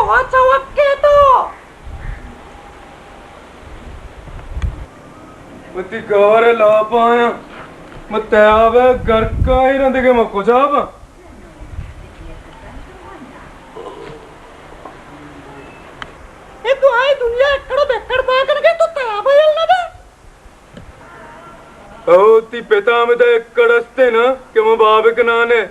او چوکے تو۔ وتی گوار ءِ لاپ ءَ آیاں، من تیاب ءِ گرکاں، اے رندگے من کجا باں؟ اے دعائیں دنیا ایکڑ ءُ بیکڑ بہا کنگ ءَ، تو تیاب ءَ یل نہ دئے؟ او، تئی پت ءَ ہمدا ایکڑ است اِنت نا کہ من بہا بکناں ئے۔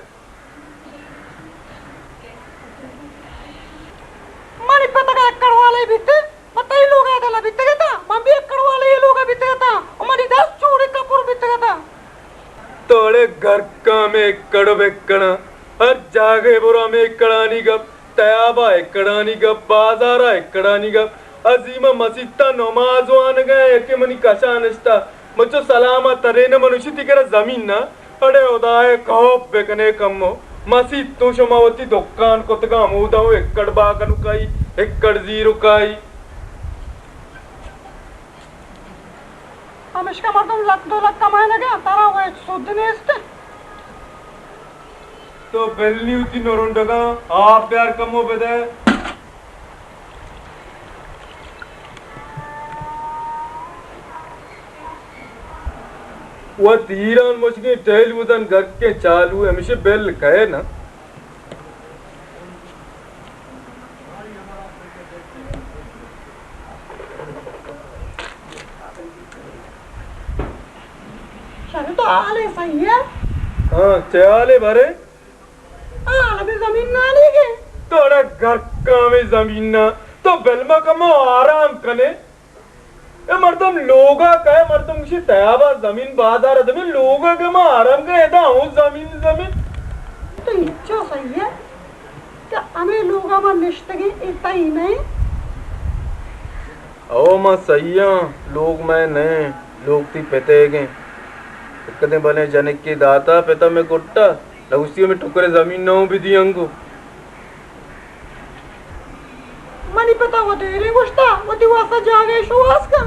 منی پت اگاں ایکڑ والے بیتیں، من تئی لوگ ءَ دل ءَ بیتگ اتاں، من بھی ایکڑ والے ءِ لوگ ءَ بیتگ اتاں، ءُ منی دست چوڑی کپر بیتگ اتاں۔ تو اڑے گرکاں ہمے ایکڑ ءُ بیکڑاں، ہر جاگہے برو ہمے ایکڑانی گپ، تیاب ءَ ایکڑانی گپ، بازار ءَ ایکڑانی گپ۔ عظیم ءَ مسیت ءَ نماز وانگ ءَ، یکے منی کش ءَ نشتہ، من چو سلام ءَ تریناں، من گوشی تئی کرا زمین نہ؟ اڑے ہدائے، خوف بکنے کمو، مسیت تو شما وتی دکان کتگاں، ہمودا اوں ایکڑ بہا کنوکائی، ایکڑ زیروکائی۔ ہمیشکا مردم لک دو لک کمائینگ ءَ، ترا وَ ہچ سود نیست۔ تو بل نی وتی نرنڈگاں، آپ بیار کمو بدئے۔ وت ایران مشکیں ٹیلیویژن گرکیں چالو اِنت، ہمیشی بل کئے نا۔ شر تو حال ءَ صحیح اِنت؟ ہاں، چے حال اِنت بارے؟ حال ءَ ہمے زمین نالیگ ءَ۔ تو اڑا گرکاں ہمے زمین نا، تو بل ما کمو آرام کنے۔ اے مردم لوگا کئے، مردم گوشی تیابا زمین، بازارا زمین، لوگا کہ ما آرام کئے، ادا ہوں زمین، زمین۔ تو انچو صحیح ئے کہ ہمے لوگا ما نشتگیں، اے تئی نہ اِنت؟ او ما صحیح آں، لوگ مئے نہ اِنت، لوگ تئی پتئیگ اِنت۔ یک دن بلے جنکے داتا پتا مئے گٹا، لگوشتی ہمے ٹکرے زمین نہ اوں بدی انگو۔ منی پتا وت دیریں گوشتا، وتی واستا جاگہے شوہاز کن۔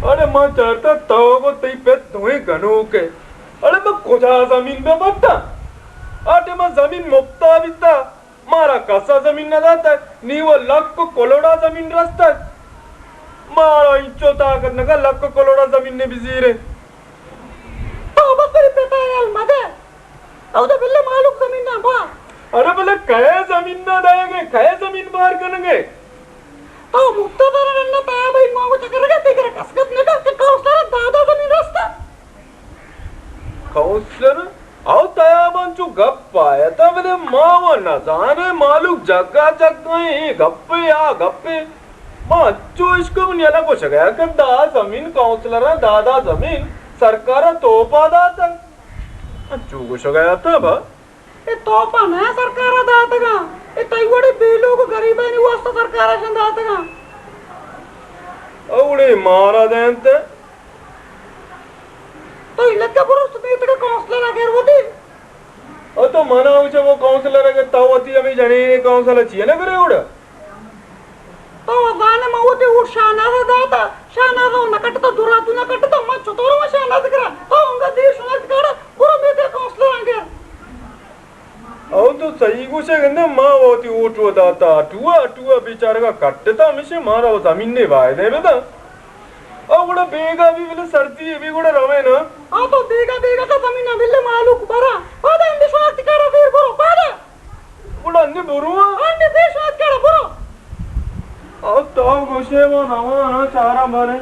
اڑے من چارتا تو گوں تئی پت دوئیں گنوک ئے۔ اڑے من کجا زمین بہ بنتاں؟ آ ٹائما زمین مپتا بیتا، مارا کسا زمین نہ داتگ، نی و لک کلوڑا زمین رستگ۔ مارا انچو طاقت نہ کہ لک کلوڑا زمین نے بزیریں۔ تو بس تئی پتا یل مدے۔ تو تو بلے مالوک زمین نہ با۔ ارے بلے کئے زمین نہ دئیگ ئے، کئے زمین بار کنگ ئے؟ تو مفت ءَ دارا رندا تیابا انگو چکرگا، تئی کرا کس گپ نہ کن کہ کونسلر ءَ دادا زمین رستا۔ کونسلر؟ او تیابا انچو گپ آیتا، بلے ما و نزانیں، مالوک جگا جگا ایں، اے گپے آ گپے۔ ما انچو اشکو منی الا گوشگا کہ دا زمین کونسلر ءَ دادا زمین سرکار ءَ توپا داتگ۔ انچو گوشگ ءَ اتاں با۔ اے توپا نہ سرکار ءَ داتگاں، اے تئی وڑیں بے لوگ ءُ گریبانی واستا سرکار ءَ شان داتگاں۔ اوڑے مارا دینت۔ تو لگا برو میتگ ءِ کونسلر ءَ گر وتی۔ او تو منا گوشے وہ کونسلر ءَ گر، تو وتی ہمے جنین کونسل ءَ چیا نہ گرے اوڑا؟ تو زانے من وتی ووٹ شاہناز ءَ داتا، شاہناز ءَ نہ کٹتا، دراتو نہ کٹتا، من چطور من شاہناز ءَ کرا؟ تو انگا دیر شناز کارا، برو میتگ ءِ کونسلر ءَ گر۔ او تو صحیح گوشے گندے، ما وتی ووٹ و داتا اٹوا، اٹوا بیچارگا کٹتا، ہمیشہ مارا و زمین نے وعدے بدا۔ او گڑا بیگا بھی بلے سردی بھی گڑا روے نا۔ او تو بیگا بیگا کا زمین نہ ملے مالوک برا۔ پادا اندے شناز کارا دیر برو، پادا۔ گڑا نی برو۔ آ، نی پیش آت کڑا برو۔ او تو گوشے وہ روان ہاں چارا بارے۔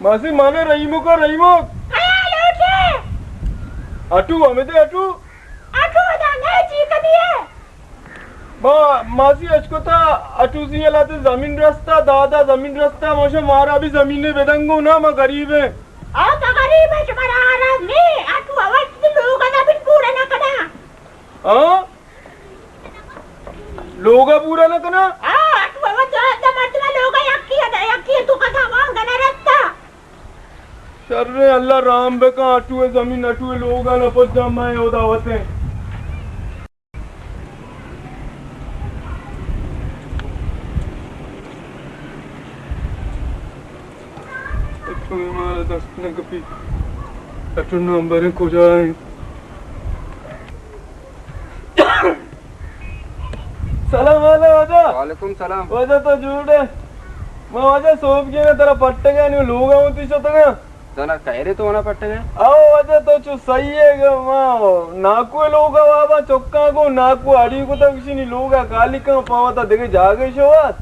ماسی مانے رحیمو کا رحیمو۔ اٹو ہمیں دے اٹو۔ اٹو دا نئے چی کدی ہے؟ ما، ماسی اچ کتا، اٹو زی الاتے زمین رستا، دادا زمین رستا، ماشا مارا بھی زمین بدنگو نا، ما غریب ہیں۔ او تو غریب ہے، شمارا آرام نے، اٹو اوت لوگا نا بن پورا نہ کنا۔ ہاں؟ لوگا پورا نہ کنا؟ ہاں، اٹو اوت دادا مردم لوگا یکی ہے، یکی ہے، تو کتا وانگا نہ رستا۔ شر اللہ رام بکا، اٹو زمین، اٹو لوگا نہ پجا میں اودا وتے۔ مارا دست نہ کپی۔ اٹو نمبر کجا ایں؟ سلام علیکم واجہ۔ وعلیکم سلام۔ واجہ تو جوڑ ئے؟ ما واجہ صبح گینا ترا پٹگا، نوں لوگا ہوتی شتگا۔ زانا خیرے تو منا پٹگا؟ او واجہ تو چو صحیح ئے گا، ما ناکو لوگا وابا چکاں گو، ناکو اڑی کو تک شنی لوگا کالی کن پاوتا دگہ جاگہ شوات۔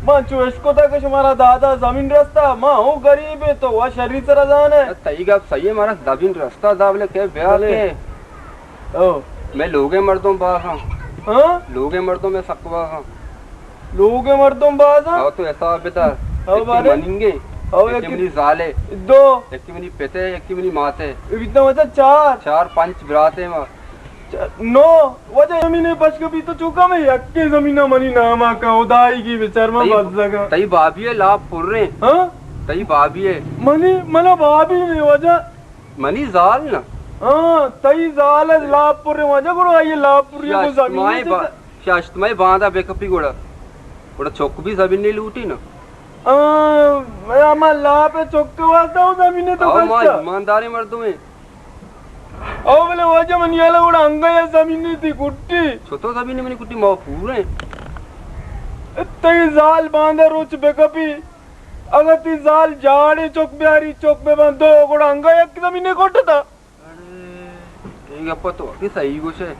ما چو اشکتا کہ شمارا دادا زمین رستا، ما ہوں غریب ئے تو وا شری سرا زانے۔ تئی گپ صحیح ئے، مارا زمین رستا دا بلے کہ بیا بلے۔ کہ او۔ میں لوگے مردم باز ہاں۔ ہاں؟ لوگے مردم میں سک باز ہاں۔ لوگے مردم باز ہاں؟ او تو حساب بتا۔ او یکی بارے؟ مننگے، او یکی یکی منی زالے۔ دو۔ یکی منی پتے، یکی منی ماتے۔ اتنا مطلب چار۔ چار پنچ براتے ما۔ نو، واجہ زمینے پشک بی تو چوکا میں یکے زمینا منی ناما کا، خدائی کی بچار ما تئی، بزگا۔ تئی بابی ئے لاپ پریں۔ ہاں؟ تئی بابی ئے۔ منی، منا بابی نہیں واجہ۔ منی زال نا۔ ہاں، تئی زال ئے لاپ پریں واجہ، گڑا آئی لاپ پریں کو زمین شاشت مائی با-، شاشت مائی باندا بے کپی گڑا۔ گڑا چک بھی زمین نہیں لوٹی نا۔ ہاں، میں ہما لاپ ئے چک واسطہ ہوں زمین تو او ما کشتا۔ ایمانداریں مردم ہیں۔ او بلے واجہ منی حالا گڑا انگا یا زمین تئی کٹی۔ چھتو زمین منی کٹی ما پورے۔ تئی زال باندے روچ بکپی۔ اگر تئی زال جاڑے چک بیاری چک ببندو گڑا انگا یک زمین کٹتا۔ اڑے، اے گپا تو اگے صحیح گوشے۔